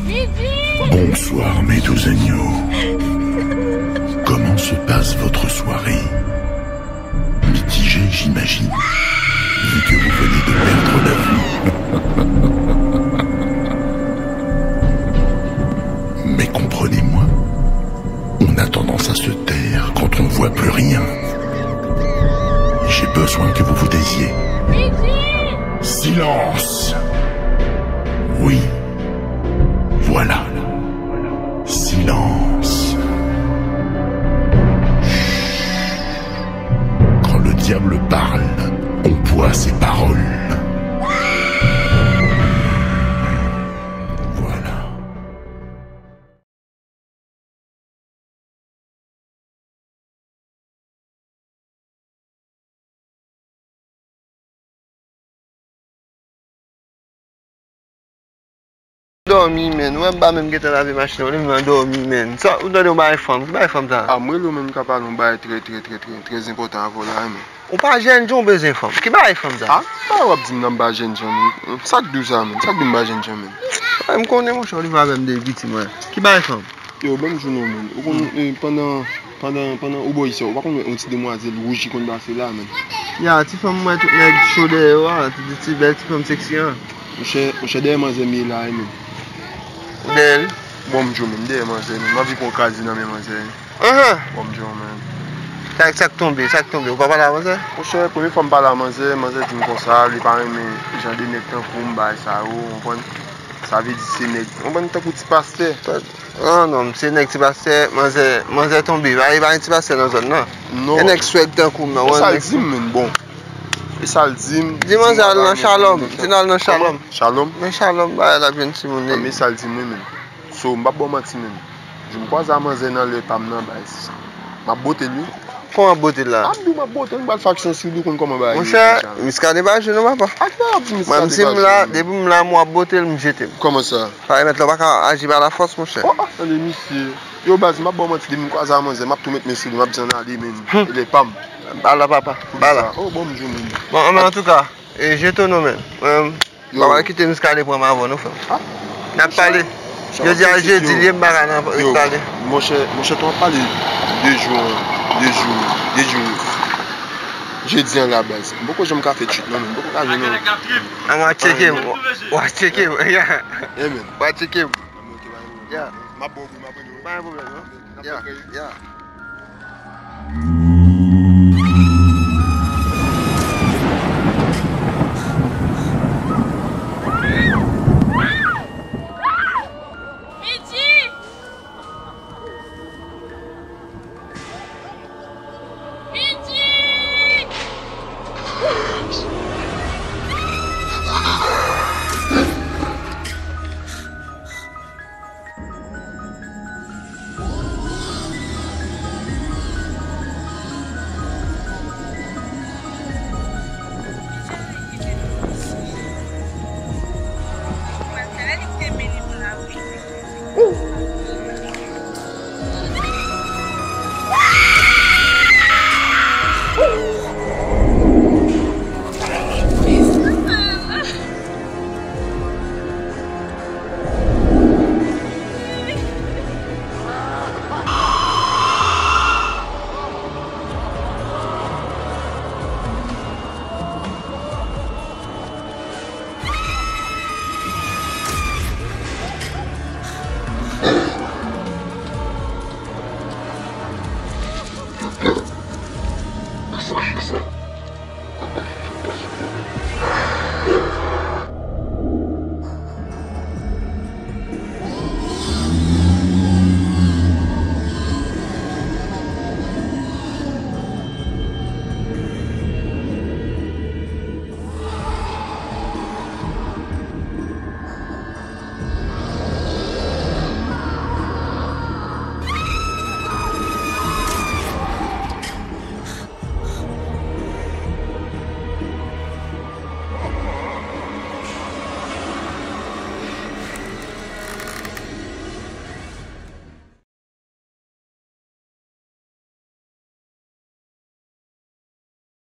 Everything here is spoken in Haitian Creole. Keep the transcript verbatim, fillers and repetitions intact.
Bonsoir mes doux agneaux. Comment se passe votre soirée ? Mitigée, j'imagine, vu que vous venez de perdre la vue. Mais comprenez-moi, on a tendance à se taire quand on ne voit plus rien. J'ai besoin que vous vous taisiez. Silence ! Oui. Voilà. Silence. Chut. Quand le diable parle, on boit ses paroles. Voilà. Dòmi, menn. Ou wè m pa menm gentan lave machin nan, ou leve m nan dòmi, menn. Sa, ou tande yon bagay fanm. Ki bagay fanm sa? A, m rele w, menn, m ka pale yon bagay trè, trè, trè, trè, trè enpòtan avè w la, menn. Ou pa jèn jan, ou bezwen fanm. Ki bagay fanm sa? A, ki bagay w ap di m nan m pa jèn jan, menn? Sa k di w sa, menn? Sa k di m pa jèn jan, menn? Ay, m konnen, monchè, ou rive avè m depi piti, mwen. Ki bagay fanm? Yo, ban m di w non, menn. Ou konn, eh, pandan, pandan, pandan ou bò isi a, ou pa konn wè yon ti demwazèl wouj ki konn pase la, menn? Ya, ti fanm, mwen, tout nèg cho dèyè yo a, ti, ti bèl ti fanm seksi an. Monchè, monchè, dèyè manzè m ye la, wi, menn. Ou dèyè l? Bon, m di w, menn, m dèyè manzè, menn. M anvi pran kraze nan men manzè. Ahan. Bon, m di w, menn. Sa, sa k tonbe, sa k tonbe? Ou pa pale a manzè? Monchè, premye fwa m pale a manzè, manzè di m konsa, li pa renmen jan de nèg tankou m, bagay sa yo, ou konprann? Sa vle di se nèg, ou konprann, tankou ti pastè. Ah non, se nèg ti pastè, manzè, manzè tonbe, pa, pa gen ti pastè nan zòn nan. Non. E nèg swèg tankou m nan, e sa l di m, menn, bon. E sa l di m. Di manzè al nan Shalom. Di l al nan Shalom. Shalom? Nan Shalom, bagay la jwenn timoun li. Ah, men sa l di m, wi, menn. So, m p ap ba w manti, menn. Jou m kwaze a manzè nan lè pa m nan, baz, m ap bote l, wi. Kòman w ap bote l la? M ap di w m ap bote l, m pral fè aksyon sou li, ou konn kòman bagay ye deja. Monchè, Muscadin pa jwe non, papa. A ki bagay w ap di Muscadin pa jwe, menn? Mwen, si m la, depi m la, m ap bote l, m jete l. Kòman sa? Pa remèt la, w pa ka aji pa lafòs, monchè. Oh, oh, tande misye. Yo, baz, m ap ba w manti, depi m kwaze a manzè, m ap tou met men sou li, m ap di ann ale, menn. E lè pa m. Bala, papa, bala. Oh, bon, m di w, menn. Bon, men antouka, e, je te nommen. Mwen, yo. Papa, kite Muscadin pran m avè w non, frè m. Ah. N ap pale. Jodi a jedi l ye, m pa ka nan pale. Monchè, monchè, ton ap pale de jou, de jou, de jou. Jedi an la, baz. M poko janm ka fè tchit non, menn. M poko ka jwenn non. An, w a tcheke m. W a tcheke m. Yeah. Yeah, menn. W a tcheke m. Yeah. M ap ba w, m ap ba w. Pa gen pwoblèm non. Yeah, yeah.